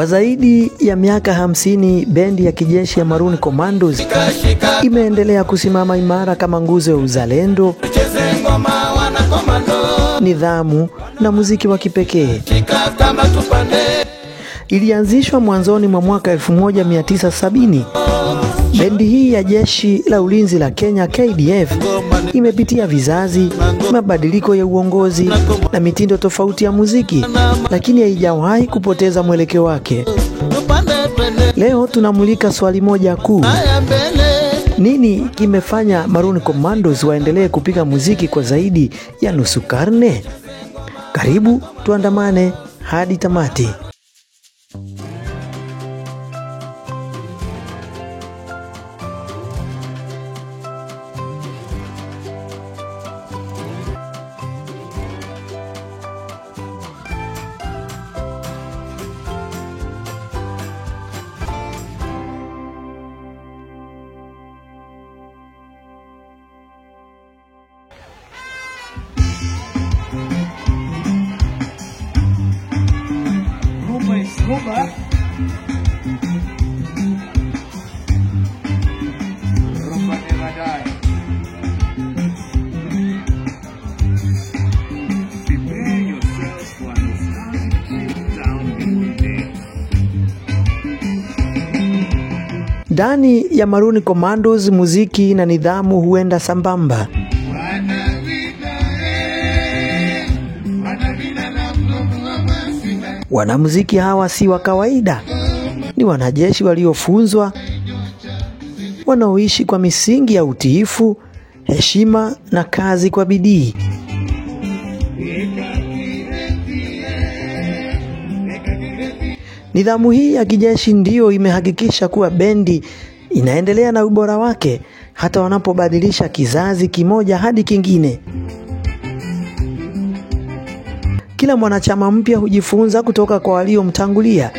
Kwa zaidi ya miaka 50, bendi ya kijeshi ya Maroon Commandos imeendelea kusimama imara kama nguzo ya uzalendo, nidhamu na muziki wa kipekee. Ilianzishwa mwanzoni mwa mwaka 1970. Bendi hii ya jeshi la ulinzi la Kenya KDF imepitia vizazi, mabadiliko ya uongozi na mitindo tofauti ya muziki, lakini haijawahi kupoteza mwelekeo wake. Leo tunamulika swali moja kuu. Nini kimefanya Maroon Commandos waendelee kupiga muziki kwa zaidi ya nusu karne? Karibu tuandamane hadi tamati. Ndani ya Maroon Commandos, muziki na nidhamu huenda sambamba. Wanamuziki hawa si wa kawaida, ni wanajeshi waliofunzwa, wanaoishi kwa misingi ya utiifu, heshima na kazi kwa bidii. Nidhamu hii ya kijeshi ndiyo imehakikisha kuwa bendi inaendelea na ubora wake hata wanapobadilisha kizazi kimoja hadi kingine. Kila mwanachama mpya hujifunza kutoka kwa waliomtangulia,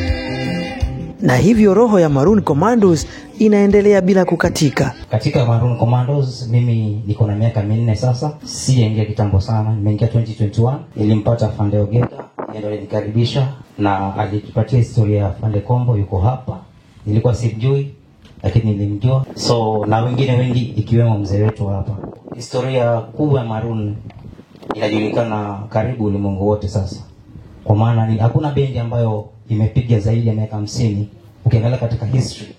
na hivyo roho ya Maroon Commandos inaendelea bila kukatika. Katika Maroon Commandos mimi niko na miaka 4 sasa, sijaingia kitambo sana, nimeingia 2021. Nilimpata Afande Ogega, yeye alinikaribisha na alitupatia historia ya Afande Kombo, yuko hapa. Nilikuwa simjui lakini nilimjua. So na wengine wengi ikiwemo mzee wetu hapa. Historia kubwa ya Maroon inajulikana karibu ulimwengu wote sasa. Kwa maana ni hakuna bendi ambayo imepiga zaidi ya miaka 50. Ukiangalia katika history,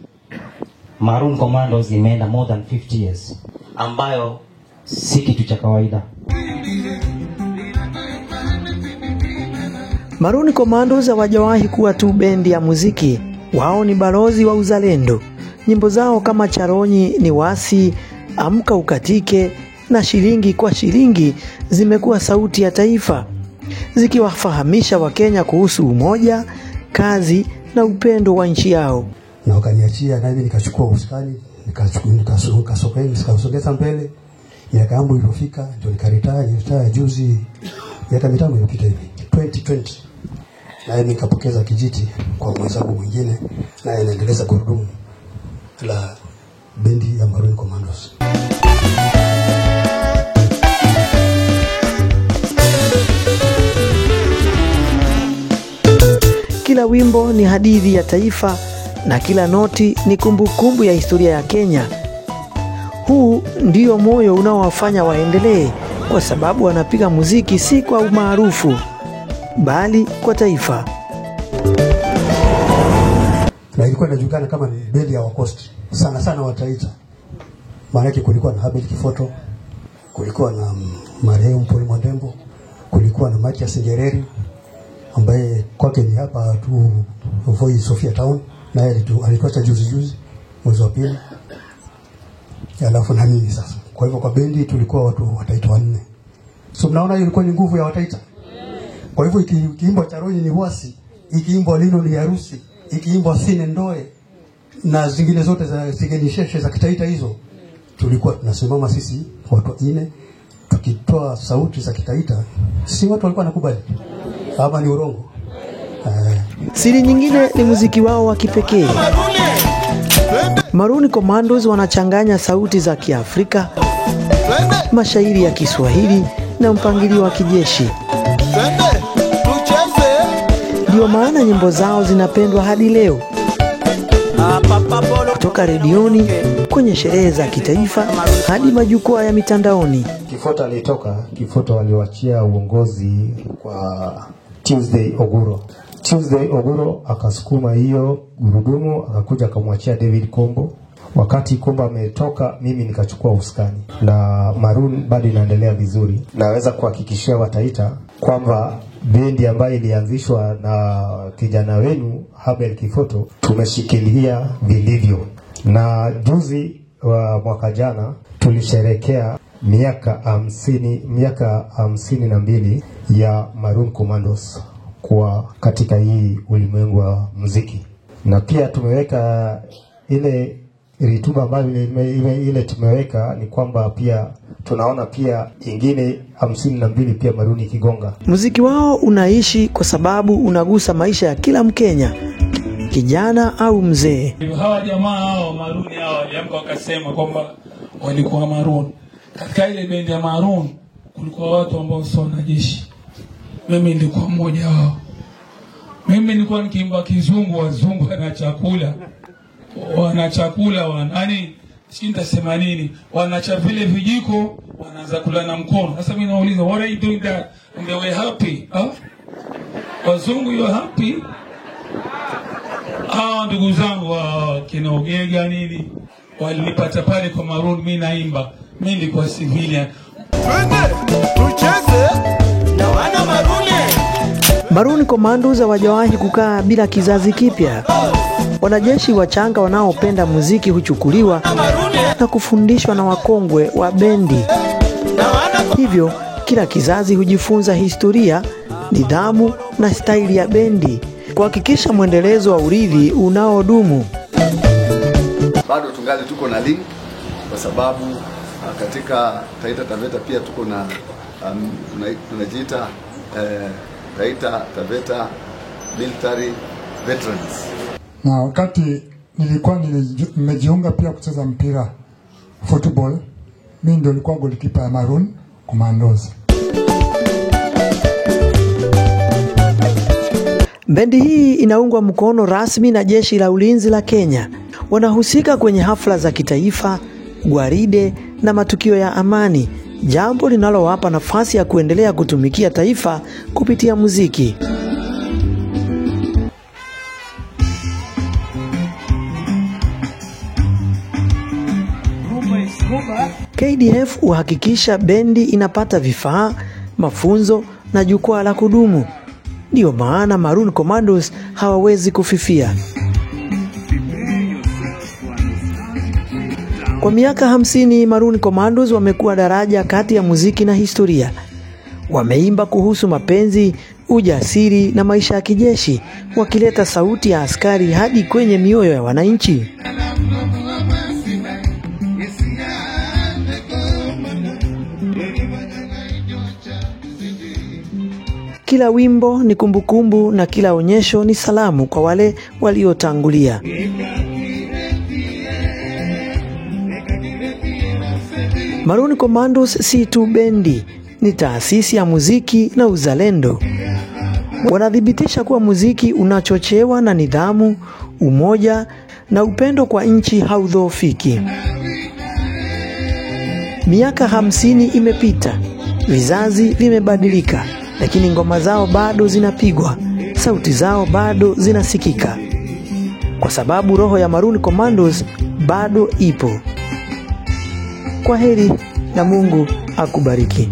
Maroon Commandos imeenda more than 50 years, ambayo si kitu cha kawaida. Maroon Commandos hawajawahi kuwa tu bendi ya muziki. Wao ni balozi wa uzalendo. Nyimbo zao kama Charonyi ni Wasi, Amka Ukatike na Shilingi kwa Shilingi zimekuwa sauti ya taifa, zikiwafahamisha Wakenya kuhusu umoja, kazi na upendo wa nchi yao. Na wakaniachia na mimi nikachukua usukani, nikasogeza mbele. Miaka yangu ilipofika ndio nikaretire, nilitire juzi miaka 5 iliyopita hivi 2020. Na mimi nikapokeza kijiti kwa mwenzangu mwingine, naye anaendeleza gurudumu la bendi ya Maroon Commandos. Kila wimbo ni hadithi ya taifa na kila noti ni kumbukumbu ya historia ya Kenya. Huu ndio moyo unaowafanya waendelee, kwa sababu wanapiga muziki si kwa umaarufu bali kwa taifa. Na ilikuwa inajulikana kama ni bendi ya Wakosti, sana sana Wataita. Maana yake kulikuwa na Habel Kifoto, kulikuwa na marehemu Paul Mwandembo, kulikuwa na Matias Nyerere ambaye kwake ni hapa tu Voi Sofia Town, naye alituacha juzi juzi mwezi wa pili. Alafu na mimi sasa. Kwa hivyo kwa bendi tulikuwa watu Wataita 4. So mnaona ilikuwa ni nguvu ya Wataita. Kwa hivyo ikiimbwa Charonyi ni wasi, ikiimbwa Lino ni harusi, ikiimbwa Sine Ndoe na zingine zote za zigenisheshe za Kitaita hizo, tulikuwa tunasimama sisi watu 4 tukitoa sauti za Kitaita, si watu walikuwa nakubali ama ni urongo? Siri nyingine ni muziki wao wa kipekee. Maroon Commandos wanachanganya sauti za Kiafrika, mashairi ya Kiswahili na mpangilio wa kijeshi. Ndiyo maana nyimbo zao zinapendwa hadi leo, kutoka redioni, kwenye sherehe za kitaifa hadi majukwaa ya mitandaoni. Kifoto alitoka, Kifoto aliwachia uongozi kwa Tuesday Oguro. Tuesday Oguro akasukuma hiyo gurudumu, akakuja akamwachia David Kombo. Wakati Kombo ametoka, mimi nikachukua usukani na Maroon bado inaendelea vizuri. Naweza kuhakikishia Wataita kwamba bendi ambayo ilianzishwa na kijana wenu Habel Kifoto tumeshikilia vilivyo, na juzi wa mwaka jana tulisherekea miaka 52 ya Maroon Commandos kwa katika hii ulimwengu wa muziki, na pia tumeweka ile rituba ambayo ile tumeweka ni kwamba pia tunaona pia ingine 52 pia Maroon ikigonga. Muziki wao unaishi kwa sababu unagusa maisha ya kila Mkenya, kijana au mzee. Hawa jamaa hawa Maroon hawa waliamka wakasema kwamba walikuwa Maroon. Katika ile bendi ya Maroon kulikuwa watu ambao sio wanajeshi. Mimi nilikuwa mmoja wao. Mimi nilikuwa nikiimba kizungu, wazungu wana chakula, yani sijui nitasema nini, wanacha vile vijiko wanaanza kula na mkono. Sasa mimi nauliza, what are you doing that? And they were happy. Huh? Wazungu, you are happy? Hawa ndugu zangu wa kina Ogega nini walinipata pale kwa Maroon, mimi naimba, mimi nilikuwa civilian. Twende tucheze na wana Maruni. Maroon Commandos hawajawahi kukaa bila kizazi kipya. Wanajeshi wachanga wanaopenda muziki huchukuliwa na kufundishwa na wakongwe wa bendi. Hivyo kila kizazi hujifunza historia, nidhamu na staili ya bendi, kuhakikisha mwendelezo wa urithi unaodumu. Bado tungali tuko na link kwa sababu katika Taita Taveta pia tuko na tunajiita Taita Taveta Military Veterans. Na wakati nilikuwa nimejiunga pia kucheza mpira football, mimi ndio nilikuwa goalkeeper ya Maroon Commandos. Bendi hii inaungwa mkono rasmi na Jeshi la Ulinzi la Kenya. Wanahusika kwenye hafla za kitaifa, gwaride na matukio ya amani, jambo linalowapa nafasi ya kuendelea kutumikia taifa kupitia muziki. KDF huhakikisha bendi inapata vifaa, mafunzo na jukwaa la kudumu. Ndiyo maana Maroon Commandos hawawezi kufifia. Kwa miaka 50, Maroon Commandos wamekuwa daraja kati ya muziki na historia. Wameimba kuhusu mapenzi, ujasiri na maisha ya kijeshi, wakileta sauti ya askari hadi kwenye mioyo ya wananchi. Kila wimbo ni kumbukumbu na kila onyesho ni salamu kwa wale waliotangulia. Maroon Commandos si tu bendi, ni taasisi ya muziki na uzalendo. Wanathibitisha kuwa muziki unachochewa na nidhamu, umoja na upendo kwa nchi haudhoofiki. Miaka 50 imepita, vizazi vimebadilika, lakini ngoma zao bado zinapigwa, sauti zao bado zinasikika, kwa sababu roho ya Maroon Commandos bado ipo. Kwa heri na Mungu akubariki.